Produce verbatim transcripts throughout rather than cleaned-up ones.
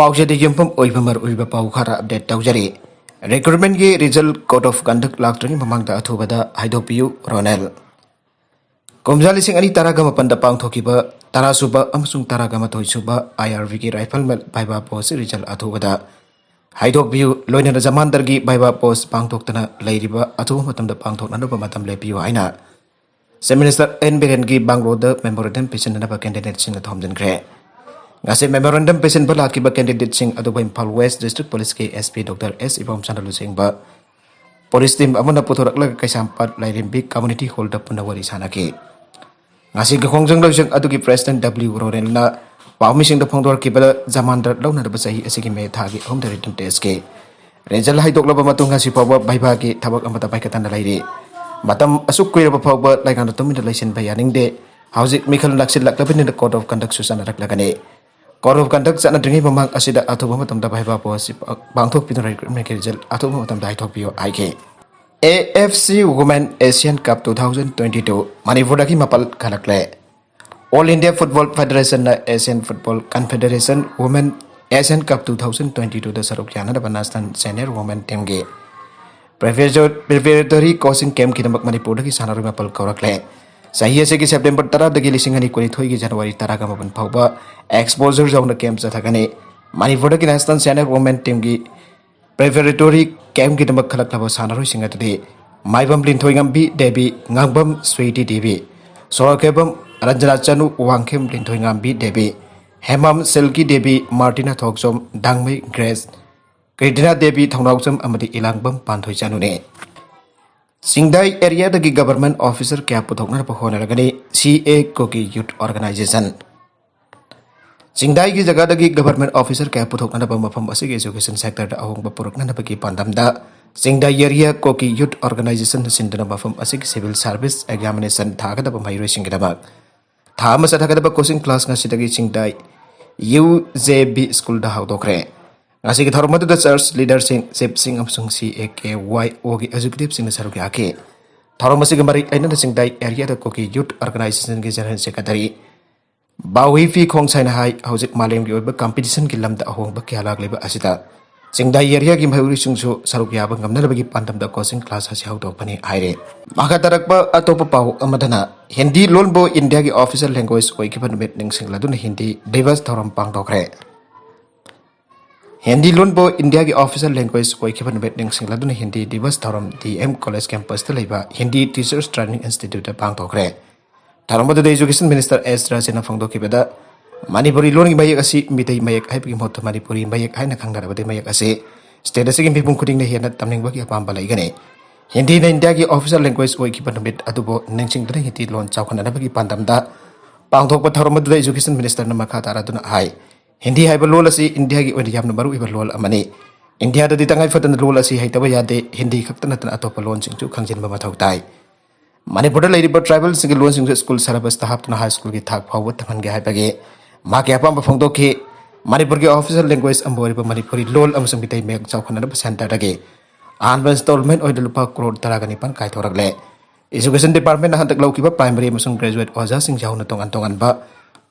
ꯄꯥꯎꯆꯦꯗ ꯌꯨꯝꯐꯝ ꯑꯣꯏꯕ ꯃꯔꯨꯑꯣꯏꯕ ꯄꯥꯎ ꯈꯔ ꯑꯞꯗꯦꯠ ꯇꯧꯖꯔꯤ꯫ ꯔꯤꯀ꯭ꯔꯨꯠꯃꯦꯟꯒꯤ ꯔꯤꯖꯜ ꯀꯣꯗ ꯑꯣꯐ ꯀꯟꯗꯛ ꯂꯥꯛꯇ꯭ꯔꯤꯉꯩ ꯃꯃꯥꯡꯗ ꯑꯊꯨꯕꯗ ꯍꯥꯏꯗꯣꯛꯄꯤꯌꯨ, ꯔꯣꯅꯦꯜ꯫ ꯀꯨꯝꯖꯥ ꯂꯤꯁꯤꯡ ꯑꯅꯤ ꯇꯔꯥꯒ ꯃꯥꯄꯟꯗ ꯄꯥꯡꯊꯣꯛꯈꯤꯕ ꯇꯔꯥꯁꯨꯕ ꯑꯃꯁꯨꯡ ꯇꯔꯥꯒ ꯃꯥꯊꯣꯏꯁꯨꯕ IRB ꯒꯤ ꯔꯥꯏꯐꯜꯃꯦꯟ ꯚꯥꯏꯕꯥ ꯄꯣꯁ ꯔꯤꯖꯜ ꯑꯊꯨꯕꯗ ꯍꯥꯏꯗꯣꯛꯄꯤꯌꯨ꯫ ꯂꯣꯏꯅꯅ ꯖꯃꯥꯟꯗꯔꯒꯤ ꯚꯥꯏꯕꯥ ꯄꯣꯁ ꯄꯥꯡꯊꯣꯛꯇꯅ ꯂꯩꯔꯤꯕ ꯑꯊꯨꯕ ꯃꯇꯝꯗ ꯄꯥꯡꯊꯣꯛꯅꯅꯕ ꯃꯇꯝ ꯂꯦꯞꯄꯤꯌꯨ ꯍꯥꯏꯅ Chief Minister N ꯕꯤꯔꯦꯟꯒꯤ ꯕꯥꯡꯒ꯭ꯂꯣꯗ ꯃꯦꯃꯣꯔꯦꯟꯗꯝ ꯄꯤꯁꯤꯟꯅꯅꯕ ꯀꯦꯟꯗꯤꯗꯦꯠꯁꯤꯡꯅ ꯊꯣꯝꯖꯤꯟꯈ꯭ꯔꯦ꯫ ꯉꯁꯤ ꯃꯦꯃꯣꯔꯦꯟꯗꯝ ꯄꯤꯁꯤꯟꯕ ꯂꯥꯛꯈꯤꯕ ꯀꯦꯟꯗꯤꯗꯦꯠꯁꯤꯡ ꯑꯗꯨꯕꯨ ꯏꯝꯐꯥꯜ ꯋꯦꯁ ꯗꯤꯁꯇ꯭ꯔꯤꯛ ꯄꯨꯂꯤꯁꯀꯤ SP ꯗꯣꯛꯇꯔ ꯑꯦꯁ ꯏꯕꯣꯝꯆꯥꯟꯅ ꯂꯨꯆꯤꯡꯕ ꯄꯨꯂꯤꯁ ꯇꯤꯝ ꯑꯃꯅ ꯄꯨꯊꯣꯔꯛꯂꯒ ꯀꯩꯁꯥꯝꯄꯥꯠ ꯂꯥꯏꯔꯦꯝꯕꯤ ꯀꯝꯃ꯭ꯌꯨꯅꯤꯇꯤ ꯍꯣꯜꯗ ꯄꯨꯟꯅ ꯋꯥꯔꯤ ꯁꯥꯟꯅꯈꯤ꯫ ꯉꯁꯤꯒꯤ ꯈꯣꯡꯖꯪ ꯂꯣꯏꯖꯪ ꯑꯗꯨꯒꯤ ꯄ꯭ꯔꯦꯁꯤꯗꯦꯟꯠ ꯗꯕ꯭ꯂꯤꯌꯨ ꯔꯣꯅꯦꯜꯅ ꯄꯥꯎꯃꯤꯁꯤꯡꯗ ꯐꯣꯡꯗꯣꯔꯛꯈꯤꯕꯗ ꯖꯃꯥꯟꯗꯔ ꯂꯧꯅꯅꯕ ꯆꯍꯤ ꯑꯁꯤꯒꯤ ꯃꯦ ꯊꯥꯒꯤ ꯑꯍꯨꯝꯗ ꯔꯤꯇꯟ ꯇꯦꯁꯀꯤ ꯔꯤꯖꯜ ꯍꯥꯏꯗꯣꯛꯂꯕ ꯃꯇꯨꯡ ꯉꯁꯤ ꯐꯥꯎꯕ ꯚꯥꯏꯕꯥꯒꯤ ꯊꯕꯛ ꯑꯃꯠꯇ ꯄꯥꯏꯈꯠꯇꯅ ꯂꯩꯔꯤ꯫ ꯃꯇꯝ ꯑꯁꯨꯛ ꯀꯨꯏꯔꯕ ꯐꯥꯎꯕ ꯂꯩꯉꯥꯛꯅ ꯇꯨꯃꯤꯟꯅ ꯂꯩꯁꯤꯟꯕ ꯌꯥꯅꯤꯡꯗꯦ꯫ ꯍꯧꯖꯤꯛ ꯃꯤꯈꯜ ꯅꯛꯁꯤꯜꯂꯛꯂꯕꯅꯤꯅ ꯀꯣꯗ ꯑꯣꯐ ꯀꯟꯗꯛꯁꯨ ꯆꯠꯅꯔꯛꯂꯒꯅꯤ꯫ ꯀꯣꯗ ꯑꯣꯐ ꯀꯟꯗꯛ ꯆꯠꯅꯗ꯭ꯔꯤꯉꯩ ꯃꯃꯥꯡ ꯑꯁꯤꯗ ꯑꯊꯨꯕ ꯃꯇꯝꯗ ꯚꯥꯏꯕꯥ ꯄꯣꯁ ꯑꯁꯤ ꯄꯥꯡꯊꯣꯛꯄꯤꯗꯨꯅ ꯔꯤꯀ꯭ꯔꯨꯠꯃꯦꯟꯒꯤ ꯔꯤꯖꯜ ꯑꯊꯨꯕ ꯃꯇꯝꯗ ꯍꯥꯏꯗꯣꯛꯄꯤꯌꯨ ꯍꯥꯏꯈꯤ꯫ AFC Women Asian Cup two thousand twenty-two ꯃꯅꯤꯄꯨꯔꯗꯒꯤ ꯃꯥꯄꯜ ꯈꯜꯂꯛꯂꯦ꯫ All India Football Federation ꯅ Asian Football Confederation Women Asian Cup two thousand twenty-two ꯗ ꯁꯔꯨꯛ ꯌꯥꯅꯅꯕ National Senior Women Team ꯒꯤ Preparatory Coaching Camp ꯀꯤꯗꯃꯛ ꯃꯅꯤꯄꯨꯔꯗꯒꯤ ꯁꯥꯟꯅꯔꯣꯏ ꯃꯥꯄꯜ ꯀꯧꯔꯛꯂꯦ꯫ ꯆꯍꯤ ꯑꯁꯤꯒꯤ ꯁꯦꯞꯇꯦꯝꯕꯔ ꯇꯔꯥꯗꯒꯤ ꯂꯤꯁꯤꯡ ꯑꯅꯤ ꯀꯨꯟꯅꯤꯊꯣꯏꯒꯤ ꯖꯅꯋꯥꯔꯤ ꯇꯔꯥꯒ ꯃꯥꯄꯟ ꯐꯥꯎꯕ exposure ꯌꯥꯎꯅ camp ꯆꯠꯊꯒꯅꯤ꯫ ꯃꯅꯤꯄꯨꯔꯗꯒꯤ National Senior Women Team ꯒꯤ Preparatory Camp ꯀꯤꯗꯃꯛ ꯈꯜꯂꯛꯂꯕ ꯁꯥꯟꯅꯔꯣꯏꯁꯤꯡ ꯑꯗꯨꯗꯤ ꯃꯥꯏꯕꯝ ꯂꯤꯟꯊꯣꯏꯉꯝꯕꯤ ꯗꯦꯕꯤ, ꯉꯥꯡꯕꯝ ꯁ꯭ꯋꯤꯇꯤ ꯗꯦꯕꯤ, ꯁꯣꯔꯣꯛꯈꯦꯕꯝ ꯔꯟꯖꯅꯥ ꯆꯅꯨ, ꯋꯥꯡꯈꯦꯝ ꯂꯤꯟꯊꯣꯏꯉꯝꯕꯤ ꯗꯦꯕꯤ, ꯍꯦꯃꯥꯝ ꯁꯤꯜꯀꯤ ꯗꯦꯕꯤ, ꯃꯥꯔꯇꯤꯅꯥ ꯊꯣꯛꯆꯣꯝ, ꯗꯥꯡꯃꯩ ꯒ꯭ꯔꯦꯁ, ꯀ꯭ꯔꯤꯇꯤꯅꯥ ꯗꯦꯕꯤ, ꯊꯧꯅꯥꯎꯖꯝ ꯑꯃꯗꯤ ꯏꯂꯥꯡꯕꯝ ꯄꯥꯟꯊꯣꯏ ꯆꯅꯨꯅꯤ꯫ ꯆꯤꯡꯗꯥꯏ area ꯗꯒꯤ government officer ꯀꯌꯥ ꯄꯨꯊꯣꯛꯅꯅꯕ ꯍꯣꯠꯅꯔꯒꯅꯤ CA Kuki Youth Organization꯫ ꯆꯤꯡꯗꯥꯏꯒꯤ ꯖꯒꯥꯗꯒꯤ government officer ꯀꯌꯥ ꯄꯨꯊꯣꯛꯅꯅꯕ ꯃꯐꯝ ꯑꯁꯤꯒꯤ education sector ꯗ ꯑꯍꯣꯡꯕ ꯄꯨꯔꯛꯅꯅꯕꯒꯤ ꯄꯥꯟꯗꯝꯗ ꯆꯤꯡꯗꯥꯏ area Kuki Youth Organization ꯅ ꯁꯤꯟꯗꯨꯅ ꯃꯐꯝ ꯑꯁꯤꯒꯤ civil service examination ꯊꯥꯒꯗꯕ ꯃꯍꯩꯔꯣꯏꯁꯤꯡꯒꯤꯗꯃꯛ ꯊꯥ ꯑꯃ ꯆꯠꯊꯒꯗꯕ coaching class ꯉꯁꯤꯗꯒꯤ ꯆꯤꯡꯗꯥꯏ UJB school ꯗ ꯍꯧꯗꯣꯛꯈ꯭ꯔꯦ꯫ ꯉꯁꯤꯒꯤ ꯊꯧꯔꯝ ꯑꯗꯨꯗ church leader ꯁꯤꯡ, chief ꯁꯤꯡ ꯑꯃꯁꯨꯡ CAKYO ꯒꯤ executive ꯁꯤꯡꯅ ꯁꯔꯨꯛ ꯌꯥꯈꯤ꯫ ꯊꯧꯔꯝ ꯑꯁꯤꯒ ꯃꯔꯤ ꯂꯩꯅꯅ ꯆꯤꯡꯗꯥꯏ area ꯗ Kuki Youth Organization ꯒꯤ general secretary ꯕꯥꯎꯍꯤ ꯐꯤ ꯈꯣꯡꯁꯥꯏꯅ ꯍꯥꯏ, ꯍꯧꯖꯤꯛ ꯃꯥꯂꯦꯝꯒꯤ ꯑꯣꯏꯕ ꯀꯝꯄꯤꯇꯤꯁꯟꯒꯤ ꯂꯝꯗ ꯑꯍꯣꯡꯕ ꯀꯌꯥ ꯂꯥꯛꯂꯤꯕ ꯑꯁꯤꯗ ꯆꯤꯡꯗꯥꯏ ꯑꯦꯔꯤꯌꯥꯒꯤ ꯃꯍꯩꯔꯣꯏꯁꯤꯡꯁꯨ ꯁꯔꯨꯛ ꯌꯥꯕ ꯉꯝꯅꯅꯕꯒꯤ ꯄꯥꯟꯗꯝꯗ ꯀꯣꯆꯤꯡ ꯀ꯭ꯂꯥꯁ ꯑꯁꯤ ꯍꯧꯗꯣꯛꯄꯅꯤ ꯍꯥꯏꯔꯦ꯫ ꯃꯈꯥ ꯇꯥꯔꯛꯄ ꯑꯇꯣꯞꯄ ꯄꯥꯎ ꯑꯃꯗꯅ, ꯍꯤꯟꯗꯤ ꯂꯣꯟꯕꯨ ꯏꯟꯗꯤꯌꯥꯒꯤ ꯑꯣꯐꯤꯁꯤꯌꯦꯜ ꯂꯦꯡꯒ꯭ꯋꯦꯖ ꯑꯣꯏꯈꯤꯕ ꯅꯨꯃꯤꯠ ꯅꯤꯡꯁꯤꯡꯂꯗꯨꯅ ꯍꯤꯟꯗꯤ ꯗꯤꯕꯁ ꯊꯧꯔꯝ ꯄꯥꯡꯊꯣꯛꯈ꯭ꯔꯦ꯫ ꯍꯤꯟꯗꯤ ꯂꯣꯟꯕꯨ ꯏꯟꯗꯤꯌꯥꯒꯤ ꯑꯣꯐꯤꯁꯤꯌꯦꯜ ꯂꯦꯡꯒ꯭ꯋꯦꯖ ꯑꯣꯏꯈꯤꯕ ꯅꯨꯃꯤꯠ ꯅꯤꯡꯁꯤꯡꯂꯗꯨꯅ ꯍꯤꯟꯗꯤ ꯗꯤꯕꯁ ꯊꯧꯔꯝ ꯗꯤ ꯑꯦꯝ ꯀꯣꯂꯦꯖ ꯀꯦꯝꯄꯁꯇ ꯂꯩꯕ ꯍꯤꯟꯗꯤ ꯇꯤꯆꯔꯁ ꯇ꯭ꯔꯦꯅꯤꯡ ꯏꯟꯁꯇꯤꯇ꯭ꯌꯨꯠꯇ ꯄꯥꯡꯊꯣꯛꯈ꯭ꯔꯦ꯫ ꯊꯧꯔꯝ ꯑꯗꯨꯗ ꯏꯖꯨꯀꯦꯁꯟ ꯃꯤꯅꯤꯁꯇꯔ ꯑꯦꯁ ꯔꯥꯖꯦꯅ ꯐꯣꯡꯗꯣꯛꯈꯤꯕꯗ, ꯃꯅꯤꯄꯨꯔꯤ ꯂꯣꯟꯒꯤ ꯃꯌꯦꯛ ꯑꯁꯤ ꯃꯤꯇꯩ ꯃꯌꯦꯛ ꯍꯥꯏꯕꯒꯤ ꯃꯍꯨꯠꯇ ꯃꯅꯤꯄꯨꯔꯤ ꯃꯌꯦꯛ ꯍꯥꯏꯅ ꯈꯪꯅꯔꯕꯗꯤ ꯃꯌꯦꯛ ꯑꯁꯤ ꯁ꯭ꯇꯦꯠ ꯑꯁꯤꯒꯤ ꯃꯤꯄꯨꯝ ꯈꯨꯗꯤꯡꯅ ꯍꯦꯟꯅ ꯇꯝꯅꯤꯡꯕꯒꯤ ꯑꯄꯥꯝꯕ ꯂꯩꯒꯅꯤ꯫ ꯍꯤꯟꯗꯤꯅ ꯏꯟꯗꯤꯌꯥꯒꯤ ꯑꯣꯐꯤꯁꯤꯌꯦꯜ ꯂꯦꯡꯒ꯭ꯋꯦꯖ ꯑꯣꯏꯈꯤꯕ ꯅꯨꯃꯤꯠ ꯑꯗꯨꯕꯨ ꯅꯤꯡꯁꯤꯡꯗꯨꯅ ꯍꯤꯟꯗꯤ ꯂꯣꯟ ꯆꯥꯎꯈꯠꯅꯅꯕꯒꯤ ꯄꯥꯟꯗꯝꯗ ꯄꯥꯡꯊꯣꯛꯄ ꯊꯧꯔꯝ ꯑꯗꯨꯗ ꯏꯖꯨꯀꯦꯁꯟ ꯃꯤꯅꯤꯁꯇꯔꯅ ꯃꯈꯥ ꯇꯥꯔꯗꯨꯅ ꯍꯥꯏ, ꯍꯤꯟꯗꯤ ꯍꯥꯏꯕ ꯂꯣꯜ ꯑꯁꯤ ꯏꯟꯗꯤꯌꯥꯒꯤ ꯑꯣꯏꯅ ꯌꯥꯝꯅ ꯃꯔꯨꯑꯣꯏꯕ ꯂꯣꯜ ꯑꯃꯅꯤ꯫ ꯏꯟꯗꯤꯌꯥꯗꯗꯤ ꯇꯉꯥꯏ ꯐꯗꯅ ꯂꯣꯜ ꯑꯁꯤ ꯍꯩꯇꯕ ꯌꯥꯗꯦ꯫ ꯍꯤꯟꯗꯤ ꯈꯛꯇ ꯅꯠꯇꯅ ꯑꯇꯣꯞꯄ ꯂꯣꯟꯁꯤꯡꯁꯨ ꯈꯪꯖꯤꯟꯕ ꯃꯊꯧ ꯇꯥꯏ꯫ ꯃꯅꯤꯄꯨꯔꯗ ꯂꯩꯔꯤꯕ ꯇ꯭ꯔꯥꯏꯕꯦꯜꯁꯤꯡꯒꯤ ꯂꯣꯟꯁꯤꯡꯁꯨ ꯁ꯭ꯀꯨꯜ ꯁꯦꯂꯦꯕꯁꯇ ꯍꯥꯞꯇꯨꯅ ꯍꯥꯏ ꯁ꯭ꯀꯨꯜꯒꯤ ꯊꯥꯛ ꯐꯥꯎꯕ ꯇꯝꯍꯟꯒꯦ ꯍꯥꯏꯕꯒꯤ ꯃꯍꯥꯛꯀꯤ ꯑꯄꯥꯝꯕ ꯐꯣꯡꯗꯣꯛꯈꯤ꯫ ꯃꯅꯤꯄꯨꯔꯒꯤ ꯑꯣꯐꯤꯁꯤꯌꯦꯜ ꯂꯦꯡꯒ꯭ꯋꯦꯖ ꯑꯃ ꯑꯣꯏꯔꯤꯕ ꯃꯅꯤꯄꯨꯔꯤ ꯂꯣꯜ ꯑꯃꯁꯨꯡ ꯃꯤꯇꯩ ꯃꯌꯦꯛ ꯆꯥꯎꯈꯠꯅꯅꯕ ꯁꯦꯟꯇꯔꯗꯒꯤ ꯑꯍꯥꯟꯕ ꯏꯟꯁꯇꯣꯜꯃꯦꯟ ꯑꯣꯏꯅ ꯂꯨꯄꯥ ꯀ꯭ꯔꯣꯔ ꯇꯔꯥꯒ ꯅꯤꯄꯥꯟ ꯀꯥꯏꯊꯣꯔꯛꯂꯦ꯫ ꯏꯖꯨꯀꯦꯁꯟ ꯗꯤꯄꯥꯔꯠꯃꯦꯟꯅ ꯍꯟꯗꯛ ꯂꯧꯈꯤꯕ ꯄ꯭ꯔꯥꯏꯃꯔꯤ ꯑꯃꯁꯨꯡ ꯒ꯭ꯔꯦꯖꯨꯋꯦꯠ ꯑꯣꯖꯥꯁꯤꯡ ꯌꯥꯎꯅ ꯇꯣꯉꯥꯟ ꯇꯣꯉꯥꯟꯕ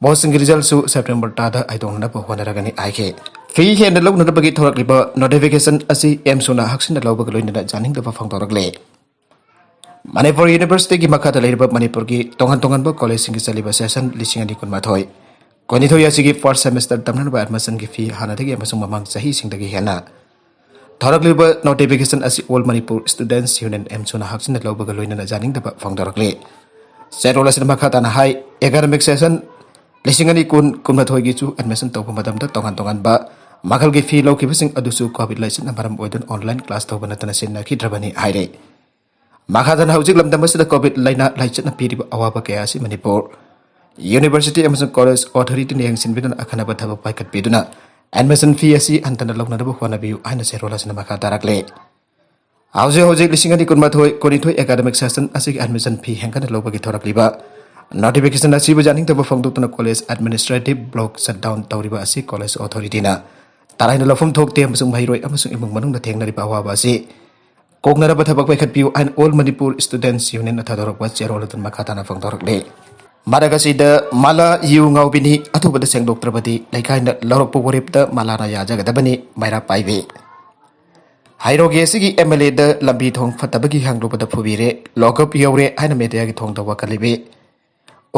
ꯄꯣꯁꯁꯤꯡꯒꯤ ꯔꯤꯖꯜꯁꯨ ꯁꯦꯞꯇꯦꯝꯕꯔ ꯊꯥꯗ ꯍꯥꯏꯗꯣꯛꯅꯅꯕ ꯍꯣꯠꯅꯔꯒꯅꯤ ꯍꯥꯏꯈꯤ꯫ ꯐꯤ ꯍꯦꯟꯅ ꯂꯧꯅꯅꯕꯒꯤ ꯊꯣꯔꯛꯂꯤꯕ ꯅꯣꯇꯤꯐꯤꯀꯦꯁꯟ ꯑꯁꯤ ꯑꯦꯝꯁꯨꯅ ꯍꯛꯆꯤꯟꯅ ꯂꯧꯕꯒ ꯂꯣꯏꯅꯅ ꯌꯥꯅꯤꯡꯗꯕ ꯐꯣꯡꯗꯣꯔꯛꯂꯦ꯫ ꯃꯅꯤꯄꯨꯔ ꯌꯨꯅꯤꯚꯔꯁꯤꯇꯤꯒꯤ ꯃꯈꯥꯗ ꯂꯩꯔꯤꯕ ꯃꯅꯤꯄꯨꯔꯒꯤ ꯇꯣꯉꯥꯟ ꯇꯣꯉꯥꯟꯕ ꯀꯣꯂꯦꯖꯁꯤꯡꯒꯤ ꯆꯠꯂꯤꯕ ꯁꯦꯁꯟ ꯂꯤꯁꯤꯡ ꯑꯅꯤ ꯀꯨꯟꯃꯥꯊꯣꯏ ꯀꯨꯟꯅꯤꯊꯣꯏ ꯑꯁꯤꯒꯤ ꯐꯥꯔꯁ ꯁꯦꯃꯦꯁꯇꯔ ꯇꯝꯅꯅꯕ ꯑꯦꯗꯃꯤꯁꯟꯒꯤ ꯐꯤ ꯍꯥꯟꯅꯗꯒꯤ ꯑꯃꯁꯨꯡ ꯃꯃꯥꯡ ꯆꯍꯤꯁꯤꯡꯗꯒꯤ ꯍꯦꯟꯅ ꯊꯣꯔꯛꯂꯤꯕ ꯅꯣꯇꯤꯐꯤꯀꯦꯁꯟ ꯑꯁꯤ ꯑꯣꯜ ꯃꯅꯤꯄꯨꯔ ꯁ꯭ꯇꯨꯗꯦꯟꯠꯁ ꯌꯨꯅꯤꯌꯟ, ꯑꯦꯝꯁꯨꯅ ꯍꯛꯆꯤꯟꯅ ꯂꯧꯕꯒ ꯂꯣꯏꯅꯅ ꯌꯥꯅꯤꯡꯗꯕ ꯐꯣꯡꯗꯣꯔꯛꯂꯤ꯫ ꯆꯦꯔꯣꯜ ꯑꯁꯤꯅ ꯃꯈꯥ ꯇꯥꯅ ꯍꯥꯏ, ꯑꯦꯀꯥꯗꯃꯤꯛ ꯁꯦꯁꯟ ꯂꯤꯁꯤꯡ ꯑꯅꯤ ꯀꯨꯟ ꯀꯨꯟꯃꯥꯊꯣꯏꯒꯤꯁꯨ ꯑꯦꯗꯃꯤꯁꯟ ꯇꯧꯕ ꯃꯇꯝꯗ ꯇꯣꯉꯥꯟ ꯇꯣꯉꯥꯟꯕ ꯃꯈꯜꯒꯤ ꯐꯤ ꯂꯧꯈꯤꯕꯁꯤꯡ ꯑꯗꯨꯁꯨ ꯀꯣꯚꯤꯗ ꯂꯥꯏꯆꯠꯅ ꯃꯔꯝ ꯑꯣꯏꯗꯨꯅ ꯑꯣꯟꯂꯥꯏꯟ ꯀ꯭ꯂꯥꯁ ꯇꯧꯕ ꯅꯠꯇꯅ ꯁꯤꯖꯤꯟꯅꯈꯤꯗ꯭ꯔꯕꯅꯤ ꯍꯥꯏꯔꯦ꯫ ꯃꯈꯥ ꯇꯥꯅ ꯍꯧꯖꯤꯛ ꯂꯝꯗꯝ ꯑꯁꯤꯗ ꯀꯣꯚꯤꯗ ꯂꯥꯏꯅꯥ ꯂꯥꯏꯆꯠꯅ ꯄꯤꯔꯤꯕ ꯑꯋꯥꯕ ꯀꯌꯥ ꯑꯁꯤ ꯃꯅꯤꯄꯨꯔ ꯌꯨꯅꯤꯚꯔꯁꯤꯇꯤ ꯑꯃꯁꯨꯡ ꯀꯣꯂꯦꯖ ꯑꯣꯊꯣꯔꯤꯇꯤꯅ ꯌꯦꯡꯁꯤꯟꯕꯤꯗꯨꯅ ꯑꯈꯟꯅꯕ ꯊꯕꯛ ꯄꯥꯏꯈꯠꯄꯤꯗꯨꯅ ꯑꯦꯗꯃꯤꯁꯟ ꯐꯤ ꯑꯁꯤ ꯍꯟꯊꯅ ꯂꯧꯅꯅꯕ ꯍꯣꯠꯅꯕꯤꯌꯨ ꯍꯥꯏꯅ ꯆꯦꯔꯣꯜ ꯑꯁꯤꯅ ꯃꯈꯥ ꯇꯥꯔꯛꯂꯦ꯫ ꯍꯧꯖꯤꯛ ꯍꯧꯖꯤꯛ ꯂꯤꯁꯤꯡ ꯑꯅꯤ ꯀꯨꯟꯃꯥꯊꯣꯏ ꯀꯨꯟꯅꯤꯊꯣꯏ ꯑꯦꯀꯥꯗꯃꯤꯛ ꯁꯦꯁꯟ ꯑꯁꯤꯒꯤ ꯑꯦꯗꯃꯤꯁꯟ ꯐꯤ ꯍꯦꯟꯒꯠꯅ ꯂꯧꯕꯒꯤ ꯊꯣꯔꯛꯂꯤꯕ ꯅꯣꯇꯤꯐꯤꯀꯦꯁꯟ ꯑꯁꯤꯕꯨ ꯌꯥꯅꯤꯡꯗꯕ ꯐꯣꯡꯗꯣꯛꯇꯨꯅ ꯀꯣꯂꯦꯖ ꯑꯦꯗꯃꯤꯅꯤꯁꯇ꯭ꯔꯦꯇꯤꯚ ꯕ꯭ꯂꯣꯛ ꯁꯠ ꯗꯥꯎꯟ ꯇꯧꯔꯤꯕ ꯑꯁꯤ ꯀꯣꯂꯦꯖ ꯑꯣꯊꯣꯔꯤꯇꯤꯅ ꯇꯔꯥꯏꯅ ꯂꯧꯐꯝ ꯊꯣꯛꯇꯦ ꯑꯃꯁꯨꯡ ꯃꯍꯩꯔꯣꯏ ꯑꯃꯁꯨꯡ ꯏꯃꯨꯡ ꯃꯅꯨꯡꯅ ꯊꯦꯡꯅꯔꯤꯕ ꯑꯋꯥꯕ ꯑꯁꯤ ꯀꯣꯛꯅꯅꯕ ꯊꯕꯛ ꯄꯥꯏꯈꯠꯄꯤꯌꯨ ꯍꯥꯏꯅ ꯑꯣꯜ ꯃꯅꯤꯄꯨꯔ ꯁ꯭ꯇꯨꯗꯦꯟꯠꯁ ꯌꯨꯅꯤꯌꯟꯅ ꯊꯥꯗꯣꯔꯛꯄ ꯆꯦꯔꯣꯜ ꯑꯗꯨꯅ ꯃꯈꯥ ꯇꯥꯅ ꯐꯣꯡꯗꯣꯔꯛꯂꯤ꯫ ꯃꯔꯛ ꯑꯁꯤꯗ ꯃꯥꯂꯥ ꯌꯨ ꯉꯥꯎꯕꯤꯅꯤ, ꯑꯊꯨꯕꯗ ꯁꯦꯡꯗꯣꯛꯇ꯭ꯔꯕꯗꯤ ꯂꯩꯀꯥꯏꯅ ꯂꯧꯔꯛꯄ ꯋꯥꯔꯦꯞꯇ ꯃꯥꯂꯥꯅ ꯌꯥꯖꯒꯗꯕꯅꯤ꯫ ꯃꯩꯔꯥ ꯄꯥꯏꯕꯤ꯫ ꯍꯩꯔꯣꯛꯀꯤ ꯑꯁꯤꯒꯤ ꯑꯦꯝ ꯑꯦꯜ ꯑꯦꯗ ꯂꯝꯕꯤ ꯊꯣꯡ ꯐꯠꯇꯕꯒꯤ ꯍꯥꯡꯗꯣꯛꯄꯗ ꯐꯨꯕꯤꯔꯦ, ꯂꯣꯀꯞ ꯌꯧꯔꯦ ꯍꯥꯏꯅ ꯃꯦꯗꯤꯌꯥꯒꯤ ꯊꯣꯡꯗ ꯋꯥꯀꯠꯂꯤꯕꯤ꯫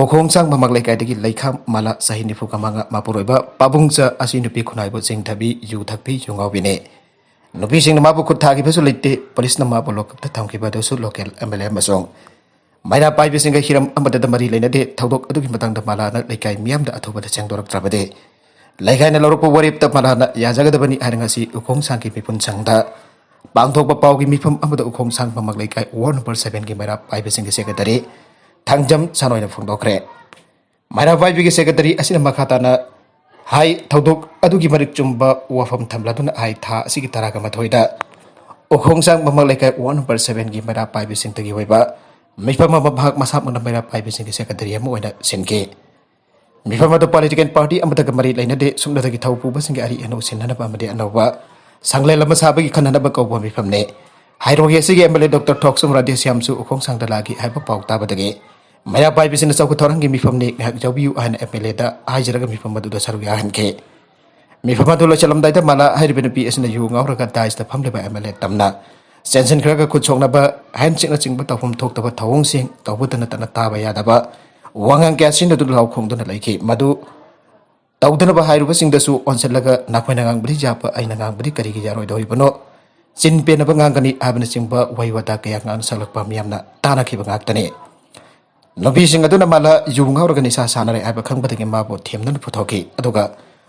ꯎꯈꯣꯡꯁꯥꯡ ꯃꯃꯥꯡ ꯂꯩꯀꯥꯏꯗꯒꯤ ꯂꯩꯈꯥꯝ ꯃꯥꯂꯥ, ꯆꯍꯤ ꯅꯤꯐꯨꯒ ꯃꯉꯥ, ꯃꯄꯨꯔꯣꯏꯕ ꯄꯥꯕꯨꯡꯆꯥ ꯑꯁꯤ ꯅꯨꯄꯤ ꯈꯨꯅꯥꯏꯕꯨ ꯆꯤꯡꯊꯕꯤ, ꯌꯨ ꯊꯛꯄꯤ, ꯌꯨ ꯉꯥꯎꯕꯤꯅꯤ꯫ ꯅꯨꯄꯤꯁꯤꯡꯅ ꯃꯥꯕꯨ ꯈꯨꯠ ꯊꯥꯈꯤꯕꯁꯨ ꯂꯩꯇꯦ꯫ ꯄꯨꯂꯤꯁꯅ ꯃꯥꯕꯨ ꯂꯣꯀꯞꯇ ꯊꯝꯈꯤꯕ ꯑꯗꯨꯁꯨ ꯂꯣꯀꯦꯜ ꯑꯦꯝ ꯑꯦꯜ ꯑꯦ ꯑꯃꯁꯨꯡ ꯃꯩꯔꯥ ꯄꯥꯏꯕꯤꯁꯤꯡꯒ ꯍꯤꯔꯝ ꯑꯃꯠꯇꯗ ꯃꯔꯤ ꯂꯩꯅꯗꯦ꯫ ꯊꯧꯗꯣꯛ ꯑꯗꯨꯒꯤ ꯃꯇꯥꯡꯗ ꯃꯥꯂꯥꯅ ꯂꯩꯀꯥꯏ ꯃꯤꯌꯥꯝꯗ ꯑꯊꯨꯕꯗ ꯁꯦꯡꯗꯣꯔꯛꯇ꯭ꯔꯕꯗꯤ ꯂꯩꯀꯥꯏꯅ ꯂꯧꯔꯛꯄ ꯋꯥꯔꯦꯞꯇ ꯃꯥꯂꯥꯅ ꯌꯥꯖꯒꯗꯕꯅꯤ ꯍꯥꯏꯅ ꯉꯁꯤ ꯎꯈꯣꯡꯁꯥꯡꯒꯤ ꯃꯤꯄꯨꯟ ꯁꯪꯗ ꯄꯥꯡꯊꯣꯛꯄ ꯄꯥꯎꯒꯤ ꯃꯤꯐꯝ ꯑꯃꯗ ꯎꯈꯣꯡꯁꯥꯡ ꯃꯃꯛ ꯂꯩꯀꯥꯏ ꯋꯥꯔꯗ ꯅꯝꯕꯔ ꯁꯚꯦꯟꯒꯤ ꯃꯩꯔꯥ ꯄꯥꯏꯕꯁꯤꯡꯒꯤ ꯁꯦꯀ꯭ꯔꯦꯇꯔꯤ ꯊꯥꯡꯖꯝ ꯁꯥꯅꯣꯏꯅ ꯐꯣꯡꯗꯣꯛꯈ꯭ꯔꯦ꯫ ꯃꯩꯔꯥ ꯄꯥꯏꯕꯤꯒꯤ ꯁꯦꯀ꯭ꯔꯦꯇꯔꯤ ꯑꯁꯤꯅ ꯃꯈꯥ ꯇꯥꯅ ꯍꯥꯏ, ꯊꯧꯗꯣꯛ ꯑꯗꯨꯒꯤ ꯃꯔꯤꯛ ꯆꯨꯝꯕ ꯋꯥꯐꯝ ꯊꯝꯂꯗꯨꯅ ꯍꯥꯏ, ꯊꯥ ꯑꯁꯤꯒꯤ ꯇꯔꯥꯒ ꯃꯥꯊꯣꯏꯗ ꯎꯈꯣꯡꯁꯥꯡ ꯃꯃꯛ ꯂꯩꯀꯥꯏ ꯋꯥꯔꯗ ꯅꯝꯕꯔ ꯁꯚꯦꯟꯒꯤ ꯃꯩꯔꯥ ꯄꯥꯏꯕꯤꯁꯤꯡꯗꯒꯤ ꯑꯣꯏꯕ ꯃꯤꯐꯝ ꯑꯃ ꯃꯍꯥꯛ ꯃꯁꯥꯃꯛꯅ ꯃꯩꯔꯥ ꯄꯥꯏꯕꯤꯁꯤꯡꯒꯤ ꯁꯦꯀ꯭ꯔꯦꯇꯔꯤ ꯑꯃ ꯑꯣꯏꯅ ꯁꯤꯟꯈꯤ꯫ ꯃꯤꯐꯝ ꯑꯗꯨ ꯄꯣꯂꯤꯇꯤꯀꯦꯜ ꯄꯥꯔꯇꯤ ꯑꯃꯠꯇꯒ ꯃꯔꯤ ꯂꯩꯅꯗꯦ꯫ ꯁꯨꯞꯅꯇꯒꯤ ꯊꯧ ꯄꯨꯕꯁꯤꯡꯒꯤ ꯑꯔꯤ ꯑꯅꯧ ꯁꯤꯟꯅꯅꯕ ꯑꯃꯗꯤ ꯑꯅꯧꯕ ꯁꯪꯂꯦꯟ ꯑꯃ ꯁꯥꯕꯒꯤ ꯈꯟꯅꯅꯕ ꯀꯧꯕ ꯃꯤꯐꯝꯅꯤ꯫ ꯍꯩꯔꯣꯛ ꯑꯦ ꯁꯤꯒꯤ ꯑꯦꯝ ꯑꯦꯜ ꯑꯦ ꯗꯣꯛꯇꯔ ꯊꯣꯛꯆꯣꯝ ꯔꯥꯙꯦꯁ꯭ꯌꯥꯝꯁꯨ ꯎꯈꯣꯡꯁꯥꯡꯗ ꯂꯥꯛꯈꯤ ꯍꯥꯏꯕ ꯄꯥꯎ ꯇꯥꯕꯗꯒꯤ ꯃꯩꯔꯥ ꯄꯥꯏꯕꯤꯁꯤꯡꯅ ꯆꯥꯎꯈꯠ ꯊꯧꯔꯥꯡꯒꯤ ꯃꯤꯐꯝꯅꯤ, ꯉꯥꯏꯍꯥꯛ ꯌꯥꯎꯕꯤꯌꯨ ꯍꯥꯏꯅ ꯑꯦꯝ ꯑꯦꯜ ꯑꯦꯗ ꯍꯥꯏꯖꯔꯒ ꯃꯤꯐꯝ ꯑꯗꯨꯗ ꯁꯔꯨꯛ ꯌꯥꯍꯟꯈꯤ꯫ ꯃꯤꯐꯝ ꯑꯗꯨ ꯂꯣꯏꯁꯤꯜꯂꯝꯗꯥꯏꯗ ꯃꯥꯂꯥ ꯍꯥꯏꯔꯤꯕ ꯅꯨꯄꯤ ꯑꯁꯤꯅ ꯌꯨ ꯉꯥꯎꯔꯒ ꯗꯥꯏꯁꯇ ꯐꯝꯂꯤꯕ ꯑꯦꯝ ꯑꯦꯜ ꯑꯦ ꯇꯝꯅ ꯆꯦꯟꯁꯤꯟꯈ꯭ꯔꯒ ꯈꯨꯠ ꯁꯣꯛꯅꯕ, ꯍꯦꯟ ꯆꯤꯛꯅꯆꯤꯡꯕ ꯇꯧꯐꯝ ꯊꯣꯛꯇꯕ ꯊꯧꯑꯣꯡꯁꯤꯡ ꯇꯧꯕꯇ ꯅꯠꯇꯅ ꯇꯥꯕ ꯌꯥꯗꯕ ꯋꯥꯉꯥꯡ ꯀꯌꯥ ꯁꯤꯖꯤꯟꯅꯗꯨꯅ ꯂꯥꯎ ꯈꯣꯡꯗꯨꯅ ꯂꯩꯈꯤ꯫ ꯃꯗꯨ ꯇꯧꯗꯅꯕ ꯍꯥꯏꯔꯨꯕꯁꯤꯡꯗꯁꯨ ꯑꯣꯟꯁꯤꯜꯂꯒ "ꯅꯈꯣꯏꯅ ꯉꯥꯡꯕꯗꯤ ꯌꯥꯕ, ꯑꯩꯅ ꯉꯥꯡꯕꯗꯤ ꯀꯔꯤꯒꯤ ꯌꯥꯔꯣꯏꯗꯧꯔꯤꯕꯅꯣ? ꯆꯤꯟ ꯄꯦꯟꯅꯕ ꯉꯥꯡꯒꯅꯤ" ꯍꯥꯏꯕꯅꯆꯤꯡꯕ ꯋꯥꯍꯩ ꯋꯥꯇꯥ ꯀꯌꯥ ꯉꯥꯡꯅ ꯁꯛꯂꯛꯄ ꯃꯤꯌꯥꯝꯅ ꯇꯥꯅꯈꯤꯕ ꯉꯥꯛꯇꯅꯤ꯫ ꯅꯨꯄꯤꯁꯤꯡ ꯑꯗꯨꯅ ꯃꯥꯂꯥ ꯌꯨ ꯉꯥꯎꯔꯒ ꯅꯤꯁꯥ ꯁꯥꯟꯅꯔꯦ ꯍꯥꯏꯕ ꯈꯪꯕꯗꯒꯤ ꯃꯥꯕꯨ ꯊꯦꯝꯗꯨꯅ ꯄꯨꯊꯣꯛꯈꯤ꯫ ꯑꯗꯨꯒ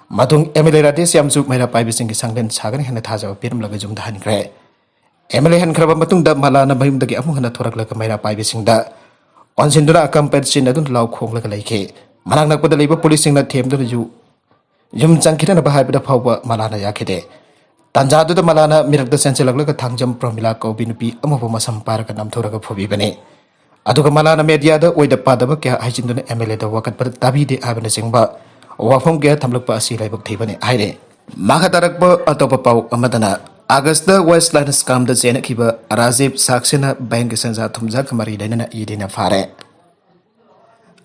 ꯃꯇꯨꯡ ꯑꯦꯝ ꯑꯦꯜ ꯑꯦ ꯔꯥꯙꯦꯁ꯭ꯌꯥꯝꯁꯨ ꯃꯩꯔꯥ ꯄꯥꯏꯕꯤꯁꯤꯡꯒꯤ ꯁꯪꯂꯦꯟ ꯁꯥꯒꯅꯤ ꯍꯥꯏꯅ ꯊꯥꯖꯕ ꯄꯤꯔꯝꯂꯒ ꯌꯨꯝꯗ ꯍꯟꯈ꯭ꯔꯦ꯫ ꯑꯦꯝ ꯑꯦꯜ ꯑꯦ ꯍꯟꯈ꯭ꯔꯕ ꯃꯇꯨꯡꯗ ꯃꯥꯂꯥꯅ ꯃꯌꯨꯝꯗꯒꯤ ꯑꯃꯨꯛ ꯍꯟꯅ ꯊꯣꯔꯛꯂꯒ ꯃꯩꯔꯥ ꯄꯥꯏꯕꯤꯁꯤꯡꯗ ꯑꯣꯟꯁꯤꯟꯗꯨꯅ ꯑꯀꯝ ꯄꯦꯠ ꯁꯤꯟꯅꯗꯨꯅ ꯂꯥꯎ ꯈꯣꯡꯂꯒ ꯂꯩꯈꯤ꯫ ꯃꯅꯥꯛ ꯅꯛꯄꯗ ꯂꯩꯕ ꯄꯨꯂꯤꯁꯁꯤꯡꯅ ꯊꯦꯝꯗꯨꯅ ꯌꯨ-, ꯌꯨꯝ ꯆꯪꯈꯤꯗꯅꯕ ꯍꯥꯏꯕꯗ ꯐꯥꯎꯕ ꯃꯥꯂꯥꯅ ꯌꯥꯈꯤꯗꯦ꯫ ꯇꯥꯟꯖꯥꯗꯨꯗ ꯃꯥꯂꯥꯅ ꯃꯤꯔꯛꯇ ꯆꯦꯟꯁꯤꯜꯂꯛꯂꯒ ꯊꯥꯡꯖꯝ ꯄ꯭ꯔꯃꯤꯂꯥ ꯀꯧꯕꯤ ꯅꯨꯄꯤ ꯑꯃꯕꯨ ꯃꯁꯝ ꯄꯥꯏꯔꯒ ꯅꯝꯊꯨꯔꯒ ꯐꯨꯕꯤꯕꯅꯤ꯫ ꯑꯗꯨꯒ ꯃꯥꯂꯥꯅ ꯃꯦꯗꯤꯌꯥꯗ ꯑꯣꯏꯗ ꯄꯥꯗꯕ ꯀꯌꯥ ꯍꯥꯏꯖꯤꯟꯗꯨꯅ ꯑꯦꯝ ꯑꯦꯜ ꯑꯦꯗ ꯋꯥꯀꯠꯄꯗ ꯇꯥꯕꯤꯗꯦ ꯍꯥꯏꯕꯅꯆꯤꯡꯕ ꯋꯥꯐꯝ ꯀꯌꯥ ꯊꯝꯂꯛꯄ ꯑꯁꯤ ꯂꯥꯏꯕꯛ ꯊꯤꯕꯅꯤ ꯍꯥꯏꯔꯤ꯫ ꯃꯈꯥ ꯇꯥꯔꯛꯄ ꯑꯇꯣꯞꯄ ꯄꯥꯎ ꯑꯃꯗꯅ, ꯑꯥꯒꯁꯇ ꯋꯦꯁ ꯂꯥꯏꯟꯁ ꯀꯥꯝꯗ ꯆꯦꯟꯅꯈꯤꯕ ꯔꯥꯖꯤꯕ ꯁꯥꯛꯁꯦꯅꯥ ꯕꯦꯡꯒꯤ ꯁꯦꯟꯖꯥ ꯊꯨꯝꯖꯥꯒ ꯃꯔꯤ ꯂꯩꯅꯅ ꯏ ꯗꯤꯅ ꯐꯥꯔꯦ꯫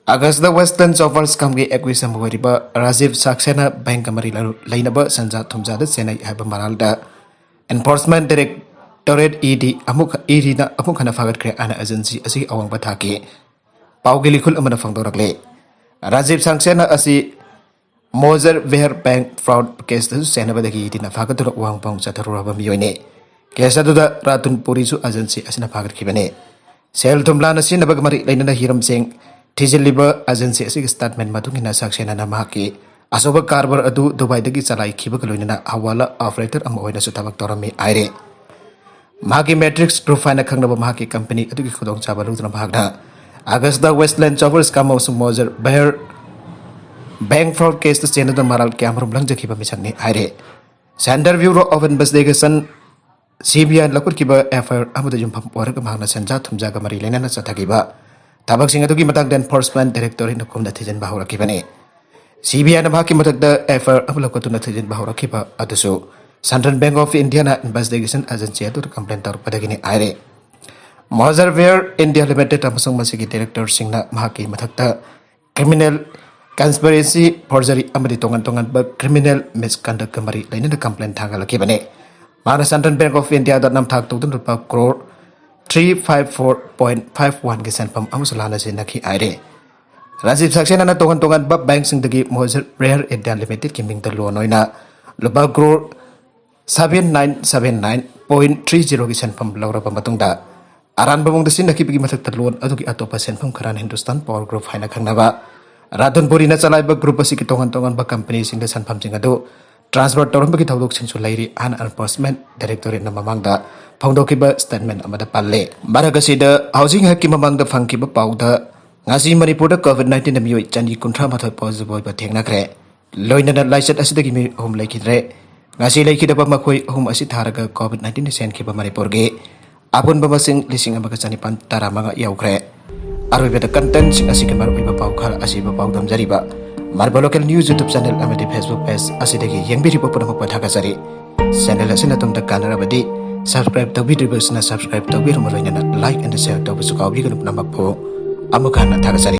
ꯑꯥꯒꯁꯇ Westland Jobs Scamꯒꯤ accused ꯑꯃ ꯑꯣꯏꯔꯤꯕ ꯔꯥꯖꯤꯕ ꯁꯥꯛꯁꯦꯅꯥ ꯕꯦꯡꯀ ꯃꯔꯤ ꯂꯩꯅꯕ ꯁꯦꯟꯖꯥ ꯊꯨꯝꯖꯥꯗ ꯆꯦꯟꯅꯩ ꯍꯥꯏꯕ ꯃꯔꯥꯜꯗ Enforcement Directorate, ED ꯑꯃꯨꯛ, EDꯅ ꯑꯃꯨꯛ ꯍꯟꯅ ꯐꯥꯒꯠꯈ꯭ꯔꯦ ꯍꯥꯏꯅ agency ꯑꯁꯤꯒꯤ ꯑꯋꯥꯡꯕ ꯊꯥꯛꯀꯤ ꯄꯥꯎꯒꯤ ꯂꯤꯈꯨꯜ ꯑꯃꯅ ꯐꯣꯡꯗꯣꯔꯛꯂꯤ꯫ ꯔꯥꯖꯤꯕ ꯁꯥꯛꯁꯦꯅꯥ ꯑꯁꯤ ꯃꯣꯖꯔ ꯕꯦꯍꯔ ꯕꯦꯡꯛ ꯐ꯭ꯔꯣꯗ ꯀꯦꯁꯇꯁꯨ ꯆꯦꯟꯅꯕꯗꯒꯤ ꯏꯗꯤꯅ ꯐꯥꯒꯠꯇꯨꯅ ꯋꯥꯍꯪ ꯄꯥꯎꯍꯪ ꯆꯠꯊꯔꯨꯔꯕ ꯃꯤꯑꯣꯏꯅꯤ꯫ ꯀꯦꯁ ꯑꯗꯨꯗ ꯔꯥꯇꯨꯟ ꯄꯨꯔꯤꯁꯨ ꯑꯦꯖꯦꯟꯁꯤ ꯑꯁꯤꯅ ꯐꯥꯒꯠꯈꯤꯕꯅꯤ꯫ ꯁꯦꯜ ꯊꯨꯝ ꯂꯥꯟꯅ ꯁꯤꯖꯤꯟꯅꯕꯒ ꯃꯔꯤ ꯂꯩꯅꯅ ꯍꯤꯔꯝꯁꯤꯡ ꯊꯤꯖꯤꯜꯂꯤꯕ ꯑꯦꯖꯦꯟꯁꯤ ꯑꯁꯤꯒꯤ ꯁ꯭ꯇꯦꯠꯃꯦꯟ ꯃꯇꯨꯡ ꯏꯟꯅ, ꯁꯥꯛꯁꯦꯅꯥꯅ ꯃꯍꯥꯛꯀꯤ ꯑꯆꯧꯕ ꯀꯔꯕꯥꯔ ꯑꯗꯨ ꯗꯨꯕꯥꯏꯗꯒꯤ ꯆꯂꯥꯏꯈꯤꯕꯒ ꯂꯣꯏꯅꯅ ꯍꯋꯥꯂꯥ ꯑꯣꯄꯔꯦꯇꯔ ꯑꯃ ꯑꯣꯏꯅꯁꯨ ꯊꯕꯛ ꯇꯧꯔꯝꯃꯤ ꯍꯥꯏꯔꯤ꯫ ꯃꯍꯥꯛꯀꯤ ꯃꯦꯇ꯭ꯔꯤꯛꯁ ꯒ꯭ꯔꯨꯞ ꯍꯥꯏꯅ ꯈꯪꯅꯕ ꯃꯍꯥꯛꯀꯤ ꯀꯝꯄꯅꯤ ꯑꯗꯨꯒꯤ ꯈꯨꯗꯣꯡꯆꯥꯕ ꯂꯧꯗꯨꯅ ꯃꯍꯥꯛꯅ ꯑꯥꯒꯁꯇ Westland Jobs Scam ꯑꯃꯁꯨꯡ ꯃꯣꯖꯔ ꯕꯦꯍꯔ ꯕꯦꯡꯛ ꯐ꯭ꯔꯣꯗ ꯀꯦꯁꯇ ꯆꯦꯟꯅꯗꯨꯅ ꯃꯔꯥꯜ ꯀꯌꯥꯃꯔꯨꯝ ꯂꯪꯖꯈꯤꯕ ꯃꯤꯁꯛꯅꯤ ꯍꯥꯏꯔꯤ꯫ Central Bureau of Investigation, CBI ꯂꯧꯈꯠꯈꯤꯕ FIR ꯑꯃꯗ ꯌꯨꯝꯐꯝ ꯑꯣꯏꯔꯒ ꯃꯍꯥꯛꯅ ꯁꯦꯟꯖꯥ ꯊꯨꯝꯖꯥꯒ ꯃꯔꯤ ꯂꯩꯅꯅ ꯆꯠꯊꯈꯤꯕ ꯊꯕꯛꯁꯤꯡ ꯑꯗꯨꯒꯤ ꯃꯇꯥꯡꯗ Enforcement Directorateꯅ ꯀꯨꯞꯅ ꯊꯤꯖꯤꯟꯕ ꯍꯧꯔꯛꯈꯤꯕꯅꯤ꯫ CBIꯅ ꯃꯍꯥꯛꯀꯤ ꯃꯊꯛꯇ FIR ꯑꯃ ꯂꯧꯈꯠꯇꯨꯅ ꯊꯤꯖꯤꯟꯕ ꯍꯧꯔꯛꯈꯤꯕ ꯑꯗꯨꯁꯨ Central Bank of Indiaꯅ investigation agency ꯑꯗꯨꯗ complaint ꯇꯧꯔꯛꯄꯗꯒꯤꯅꯤ ꯍꯥꯏꯔꯤ꯫ ꯃꯣꯖꯔ ꯕꯦꯍꯔ ꯏꯟꯗꯤꯌꯥ ꯂꯤꯃꯤꯇꯦꯗ ꯑꯃꯁꯨꯡ ꯃꯁꯤꯒꯤ ꯗꯥꯏꯔꯦꯛꯇꯔꯁꯤꯡꯅ ꯃꯍꯥꯛꯀꯤ ꯃꯊꯛꯇ criminal conspiracy, forgery ꯑꯃꯗꯤ ꯇꯣꯉꯥꯟ ꯇꯣꯉꯥꯟꯕ criminal misconductꯀ ꯃꯔꯤ ꯂꯩꯅꯅ complaint ꯊꯥꯡꯒꯠꯂꯛꯈꯤꯕꯅꯤ꯫ ꯃꯍꯥꯛꯅ Central Bank of Indiaꯗ ꯅꯝꯊꯥꯛ ꯇꯧꯗꯨꯅ ꯂꯨꯄꯥ crore three five four point five oneꯒꯤ ꯁꯦꯟꯐꯝ ꯑꯃꯁꯨ ꯂꯥꯟꯅ ꯁꯤꯖꯤꯟꯅꯈꯤ ꯍꯥꯏꯔꯤ꯫ ꯔꯥꯖꯤꯕ ꯁꯥꯛꯁꯦꯅꯥꯅ ꯇꯣꯉꯥꯟ ꯇꯣꯉꯥꯟꯕ ꯕꯦꯡꯛꯁꯤꯡꯗꯒꯤ ꯃꯣꯖꯔ ꯕꯦꯍꯔ ꯏꯟꯗꯤꯌꯥ ꯂꯤꯃꯤꯇꯦꯗꯀꯤ ꯃꯤꯡꯗ loan ꯑꯣꯏꯅ ꯂꯨꯄꯥ crore seven nine seven nine point three zeroꯒꯤ ꯁꯦꯟꯐꯝ ꯂꯧꯔꯕ ꯃꯇꯨꯡꯗ, ꯑꯔꯥꯟꯕ ꯃꯑꯣꯡꯗ ꯁꯤꯖꯤꯟꯅꯈꯤꯕꯒꯤ ꯃꯊꯛꯇ loan ꯑꯗꯨꯒꯤ ꯑꯇꯣꯞꯄ ꯁꯦꯟꯐꯝ ꯈꯔꯅ Hindustan Power Group ꯍꯥꯏꯅ ꯈꯪꯅꯕ ꯔꯥꯇꯨꯟ ꯄꯨꯔꯤꯅ ꯆꯂꯥꯏꯕ group ꯑꯁꯤꯒꯤ ꯇꯣꯉꯥꯟ ꯇꯣꯉꯥꯟꯕ ꯀꯝꯄꯅꯤꯁꯤꯡꯗ ꯁꯦꯟꯐꯝꯁꯤꯡ ꯑꯗꯨ transfer ꯇꯧꯔꯝꯕꯒꯤ ꯊꯧꯗꯣꯛꯁꯤꯡꯁꯨ ꯂꯩꯔꯤ ꯍꯥꯏꯅ Enforcement Directorateꯅ ꯃꯃꯥꯡꯗ ꯐꯣꯡꯗꯣꯛꯈꯤꯕ statement ꯑꯃꯗ ꯄꯜꯂꯦ꯫ ꯃꯔꯛ ꯑꯁꯤꯗ ꯍꯧꯖꯤꯛ ꯉꯥꯏꯍꯥꯛꯀꯤ ꯃꯃꯥꯡꯗ ꯐꯪꯈꯤꯕ ꯄꯥꯎꯗ ꯉꯁꯤ ꯃꯅꯤꯄꯨꯔꯗ COVID nineteenꯗ ꯃꯤꯑꯣꯏ ꯆꯅꯤ ꯀꯨꯟꯊ꯭ꯔꯥ ꯃꯥꯊꯣꯏ positive ꯑꯣꯏꯕ ꯊꯦꯡꯅꯈ꯭ꯔꯦ꯫ ꯂꯣꯏꯅꯅ ꯂꯥꯏꯆꯠ ꯑꯁꯤꯗꯒꯤ ꯃꯤꯑꯣꯏ ꯑꯍꯨꯝ ꯂꯩꯈꯤꯗ꯭ꯔꯦ꯫ ꯉꯁꯤ ꯂꯩꯈꯤꯗꯕ ꯃꯈꯣꯏ ꯑꯍꯨꯝ ꯑꯁꯤ ꯊꯥꯔꯒ COVID nineteenꯅ ꯁꯦꯟꯈꯤꯕ ꯃꯅꯤꯄꯨꯔꯒꯤ ꯑꯄꯨꯟꯕ ꯃꯁꯤꯡ ꯂꯤꯁꯤꯡ ꯑꯃꯒ ꯆꯅꯤꯄꯥꯟ ꯇꯔꯥꯃꯉꯥ ꯌꯧꯈ꯭ꯔꯦ꯫ ꯑꯔꯣꯏꯕꯗ contentꯁꯤꯡ ꯑꯁꯤꯒꯤ ꯃꯔꯨꯑꯣꯏꯕ ꯄꯥꯎ ꯈꯔ ꯑꯁꯤꯕꯨ ꯄꯥꯎꯗꯝꯖꯔꯤꯕ Marble Local News YouTube channel ꯑꯃꯗꯤ Facebook page ꯑꯁꯤꯗꯒꯤ ꯌꯦꯡꯕꯤꯔꯤꯕ ꯄꯨꯝꯅꯃꯛꯄꯨ ꯊꯥꯒꯠꯆꯔꯤ꯫ Channel ꯑꯁꯤꯅ ꯑꯗꯣꯝꯗ ꯀꯥꯟꯅꯔꯕꯗꯤ subscribe ꯇꯧꯕꯤꯗ꯭ꯔꯤꯕꯁꯤꯅ subscribe ꯇꯧꯕꯤꯔꯝꯃ ꯂꯣꯏꯅꯅ like and share ꯇꯧꯕꯁꯨ ꯀꯥꯎꯕꯤꯒꯅꯨ꯫ ꯄꯨꯝꯅꯃꯛꯄꯨ ꯑꯃꯨꯛ ꯍꯟꯅ ꯊꯥꯒꯠꯆꯔꯤ꯫